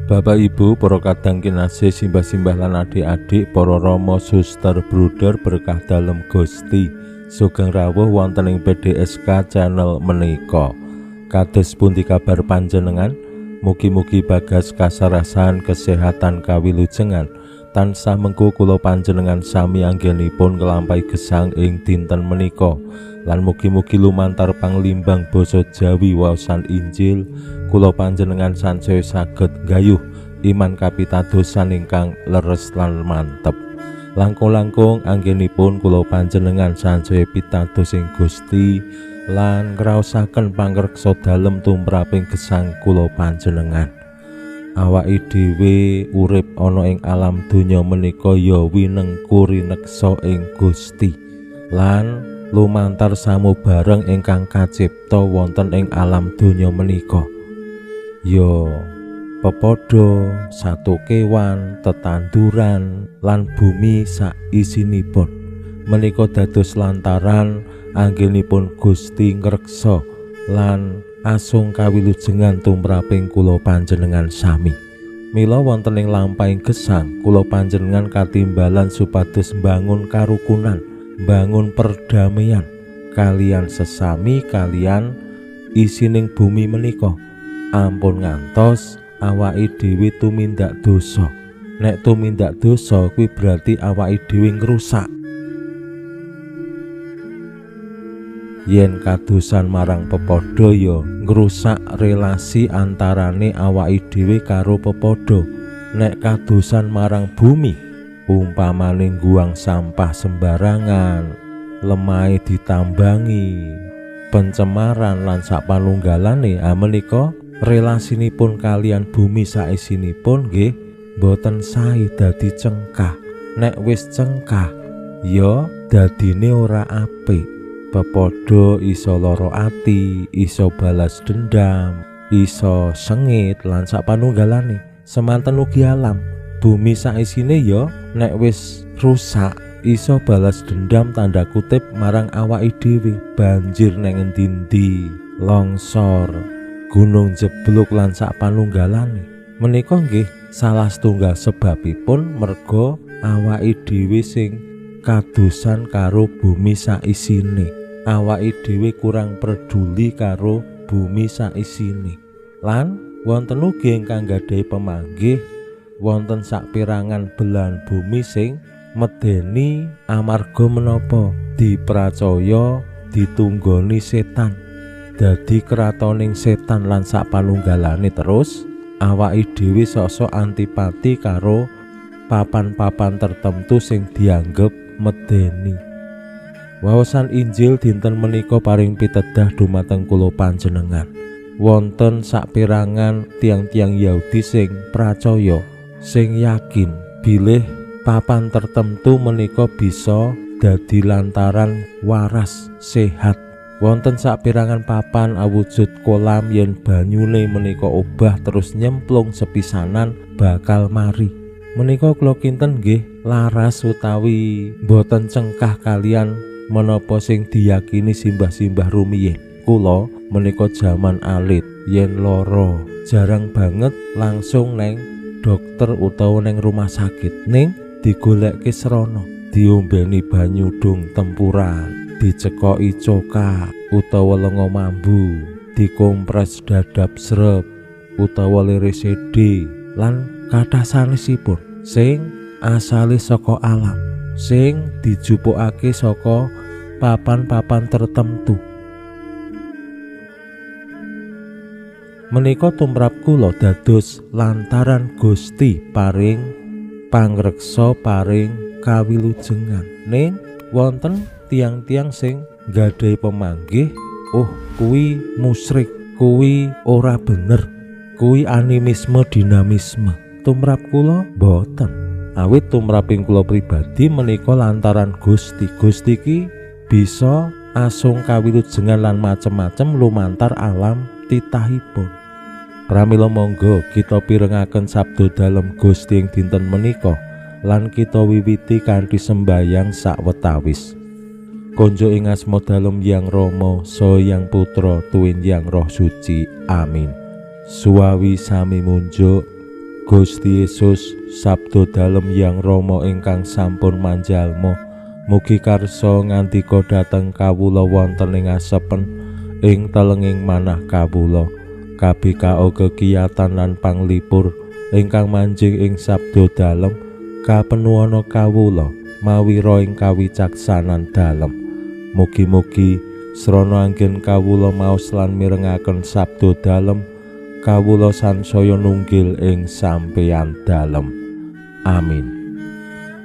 Bapak Ibu, para kadang kinasih, simbah-simbah lan adik-adik, para rama, suster, bruder berkah dalem Gusti, sugeng rawuh wonten ing PDSK channel menika. Kados pundi kabar panjenengan? Mugi-mugi bagas kasarasan kesehatan kawilujengan tansah mengku kula panjenengan sami anggenipun nglampahi gesang ing dinten menika. Lan mugi-mugi lumantar panglimbang basa Jawi waosan Injil kula panjenengan sansaya saged nggayuh iman kapitadosan ingkang leres lan mantep. Langkung-langkung anggenipun kula panjenengan sansaya pitados ing Gusti lan ngraosaken pangreksa dalem tumraping gesang kula panjenengan. Awake dhewe urip ana ing alam donya menika ya winengku rineksa ing Gusti lan lumantar samubareng ingkang kacipta wonten ing alam donya menika. Ya pepadha, satu kewan, tetanduran lan bumi saisinipun menika dados lantaran anggenipun Gusti ngreksa lan asung kawilujengan tumraping kula panjenengan sami. Mila wonten ing lampahing gesang kula panjenengan katimbalan supados mbangun karukunan, bangun perdamaian kalian sesami kalian isining bumi menika. Ampun ngantos awake dhewe tumindak dosa. Nek tumindak dosa kuwi berarti awake dhewe ngrusak. Yen kadosan marang pepadha ya ngrusak relasi antarane awake dhewe karo pepadha. Nek kadosan marang bumi, umpamane ngguang sampah sembarangan, lemahe ditambangi, pencemaran lan sapanunggalane, menika relasinipun kalian bumi saisinipun nggih boten sae, dadi cengkah. Nek wis cengkah ya dadine ora apik. Pepadha iso lara ati, iso balas dendam, iso sengit lan sapanunggalane. Semanten ugi alam bumi saisine ya nek wis rusak iso balas dendam tanda kutip marang awake dhewe, banjir neng endi-endi, longsor, gunung jeblok lan sapanunggalane. Menika nggih salah setunggal sebabipun merga awake dhewe sing kadosan karo bumi saisine. Awake dhewe kurang peduli karo bumi saisine. Lan wonten ugi ingkang gadhahi pemanggih wonten sapirangan belahan bumi sing medeni amarga menapa dipracaya ditunggoni setan, dadi kratoning setan lan sapanunggalane. Terus awake dhewe sok-sok antipati karo papan-papan tertentu sing dianggep medeni. Waosan Injil dinten menika paring pitedah dumateng kula panjenengan. Wonten sapirangan tiang-tiang Yahudi sing pracaya, sing yakin bilih papan tertentu menika bisa dadi lantaran waras sehat. Wonten sapirangan papan awujud kolam yen banyune menika obah terus nyemplung sepisanan bakal mari. Menika kula kinten nggih laras utawi boten cengkah kalian menapa sing diyakini simbah-simbah rumiyin. Kula menika jaman alit yen lara jarang banget langsung neng dokter utawa neng rumah sakit, ning digolekke srana, diombeni banyu dung tempuran, dicekoki coka utawa lenga mambu, dikompres dadap srep utawa lere sede lan kathah sanesipun sing asale saka alam, sing dijupukake saka papan-papan tertentu. Menika tumrap kula dados lantaran Gusti paring pangreksa, paring kawilujengan. Ning wonten tiang-tiang sing nggadahi pemanggih, oh kuwi musyrik, kuwi ora bener, kuwi animisme dinamisme. Tumrap kula mboten. Awit tumraping kula pribadi menika lantaran Gusti. Gusti ki bisa asung kawilujengan lan macem-macem lumantar alam titahipun. Pramila monggo kita pirengaken sabda dalem Gusti ing dinten menika lan kita wiwiti kanthi sembayang sawetawis. Konjo ing asma dalem Yang Rama, saha Yang Putra, tuwin Yang Roh Suci. Amin. Suwawi sami munjuk Gusti Yesus, sabda dalem Yang Rama ingkang sampun manjalma, mugi karsa ngandika dhateng kawula wonten ing asepen ing telenging manah kawula. Kabikao kekiyatan lan panglipur ingkang manjing ing sabda dalem kapenuana kawula mawira ing kawicaksanan dalem. Mugi-mugi srana anggen kawula maos lan mirengaken sabda dalem, kawula sansaya nunggil ing sampeyan dalem. Amin.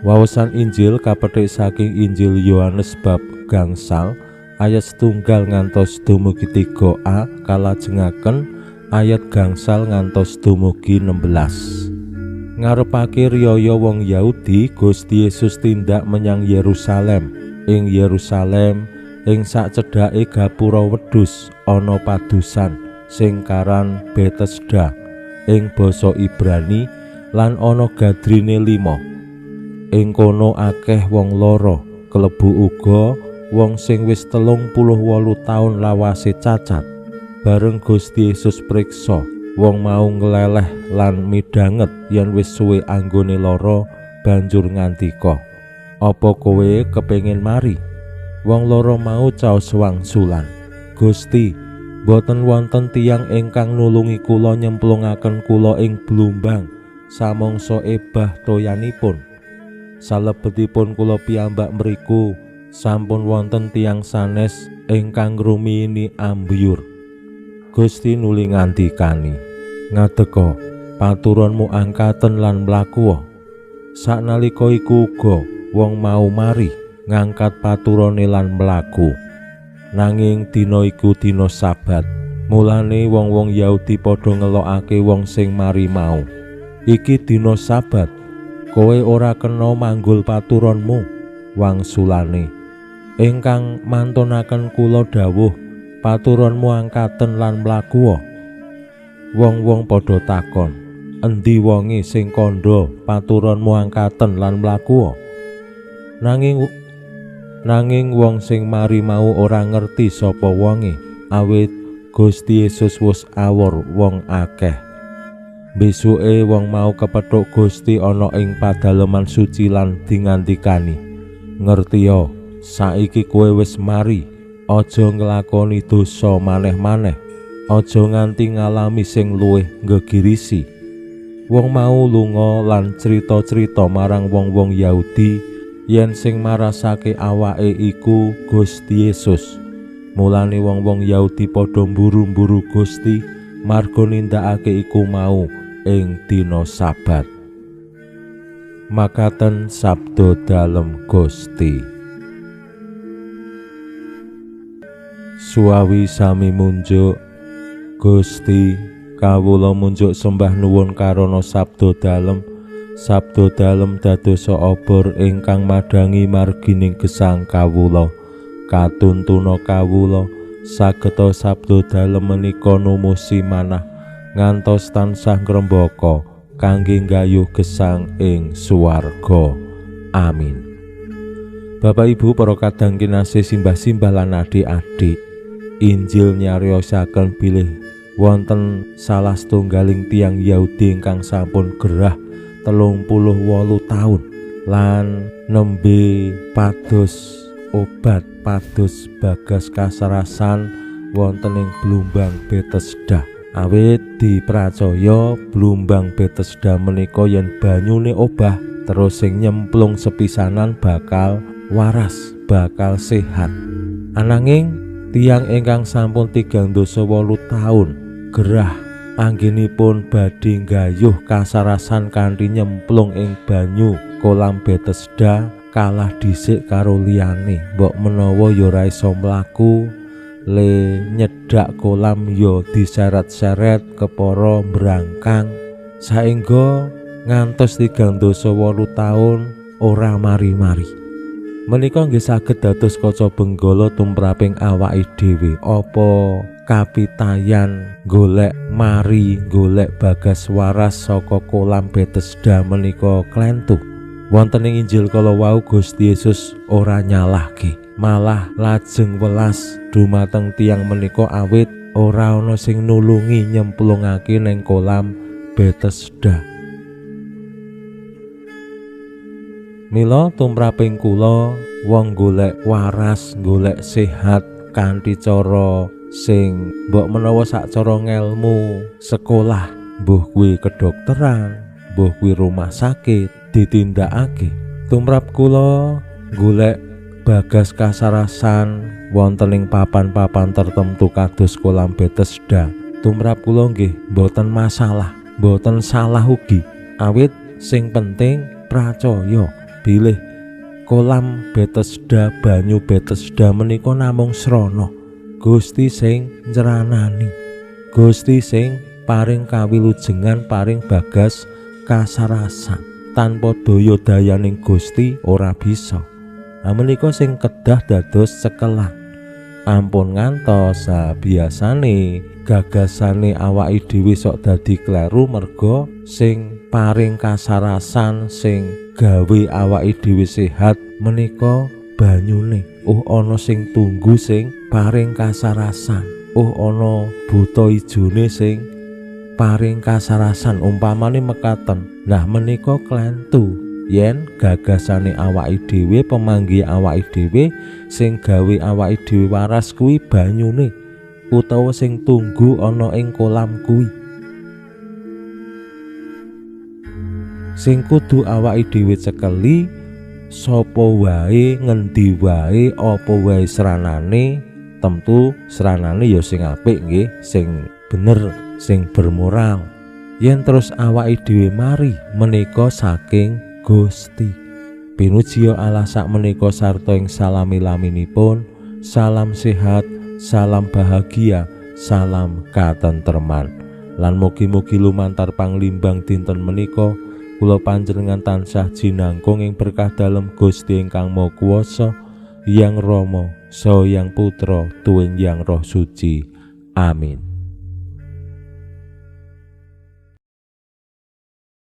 Wawasan Injil kapethik saking Injil Yohanes bab 5 ayat 1 ngantos dumugi 3a kalajengaken ayat 5 ngantos dumugi 16. Ngarepake riyaya wong Yahudi, Gusti Yesus tindak menyang Yerusalem. Ing Yerusalem, ing sacedhake gapura wedhus ana padusan sing karan Betesda ing basa Ibrani lan ana gadrine 5. Ing kono akeh wong lara, kelebu uga wong sing wis 38 taun lawase cacat. Bareng Gusti Yesus priksa, wong mau ngleleh lan midhanget yen wis suwe anggone lara, banjur ngandika, "Apa kowe kepengin mari?" Wong lara mau caos wangsulan, "Gusti, boten wonten tiyang ingkang nulungi kula nyemplungaken kula ing blumbang samangsa ebah toyanipun. Salebetipun kula piyambak mriku sampun wonten tiyang sanes ingkang ngrumiyini ambyur." Gusti nuli ngandikani, "Ngadeka, paturonmu angkaten lan mlakuwa." Saknalika iku uga wong mau mari ngangkat paturone lan mlaku. Nanging dina iku dina Sabat. Mulane wong-wong Yahudi padha ngelokake wong sing mari mau. "Iki dina Sabat, kowe ora kena manggul paturonmu." Wangsulane, "Ingkang mantunaken kula dawuh, paturonmu angkaten lan mlakuwa." Wong-wong padha takon, "Endi wonge sing kandha paturonmu angkaten lan mlakuwa?" Nanging wong sing mari mau ora ngerti sapa wonge, awit Gusti Yesus wis awor wong akeh. Besuke wong mau kepethuk Gusti ana ing padaleman suci lan dingandikani, "Ngertiya, saiki kowe wis mari, aja nglakoni dosa maneh-maneh, aja nganti ngalami sing luwih nggegirisi." Wong mau lunga lan crita-crita marang wong-wong Yahudi yen sing marasake awake iku Gusti Yesus. Mulane wong-wong Yahudi padha mburu-mburu Gusti marga nindakake iku mau ing dina Sabat. Makaten sabda dalem Gusti. Suwawi sami munjuk Gusti, kawula munjuk sembah nuwun karana sabda dalem. Sabda dalem dadosa obor ingkang madhangi margining gesang kawula. Katuntuna kawula sageta sabda dalem menika numusi manah ngantos tansah ngrembaka kangge nggayuh gesang ing swarga. Amin. Bapak Ibu para kadang kinasih, simbah-simbah lan adik-adik, Injil nyariosaken bilih wonten salah setunggaling tiyang Yahudi ingkang sampun gerah 38 taun lan nembe pados obat pados bagas kasarasan wonten ing blumbang Betesda. Awit dipracaya blumbang Betesda menika yen banyune obah terus sing nyemplung sepisanan bakal waras, bakal sehat. Ananging tiyang ingkang sampun 38 taun gerah anggenipun badhe nggayuh kasarasan kanthi nyemplung ing banyu kolam Betesda kalah dhisik karo liyane. Mbok menawa ya ora iso mlaku, le nyedak kolam ya diseret-seret kepara mbrangkang, saengga Ngantos 38 taun ora mari-mari. Menika nggih saged dados kaca benggala tumraping awake dhewe. Apa kapitayan golek mari, golek bagas waras saka kolam Betesda menika klentu? Wonten ing Injil kala wau Gusti Yesus ora nyalahke, malah lajeng welas dumateng tiyang menika awit ora ana sing nulungi nyemplungake ning kolam Betesda. Mila tumraping kula wong golek waras, golek sehat kanthi cara sing mbok menawa sak cara ngelmu sekolah, mbuh kuwi kedokteran, mbuh kuwi rumah sakit ditindakake. Tumrap kula golek bagas kasarasan wonten ing papan-papan tertentu kados kolam Betesda, tumrap kula nggih mboten masalah, mboten salah ugi. Awit sing penting pracaya bilih kolam Betesda, banyu Betesda menika namung srana Gusti sing nyranani, Gusti sing paring kawilujengan, paring bagas kasarasan. Tanpa daya dayaning Gusti ora bisa. Menika sing kedah dados cekelan. Ampun ngantos biasane gagasane awake dhewe sok dadi kleru merga sing paring kasarasan, sing gawe awake dhewe sehat menika banyune. Oh ana sing tunggu sing paring kasarasan, oh ana buta ijone sing paring kasarasan, umpamane mekaten. Nah menika klentu yen gagasane awake dhewe, pemanggih awake dhewe sing gawe awake dhewe waras kuwi banyune utawa sing tunggu ana ing kolam kuwi. Sing kudu awake dhewe cekeli sapa wae, ngendi wae, apa wae sranane, tentu sranane ya sing apik nggih, sing bener, sing bermoral. Yen terus awake dhewe mari menika saking Gusti. Pinuji Allah sak menika sarta ing salami-laminipun, salam sehat, salam bahagia, salam katentreman. Lan mugi-mugi lumantar panglimbang dinten menika kula panjenengan tansah jinangkung ing berkah dalem Gusti ingkang Maha Kuwasa, Hyang Rama, Saha Hyang Putra, tuwin Hyang Roh Suci. Amin.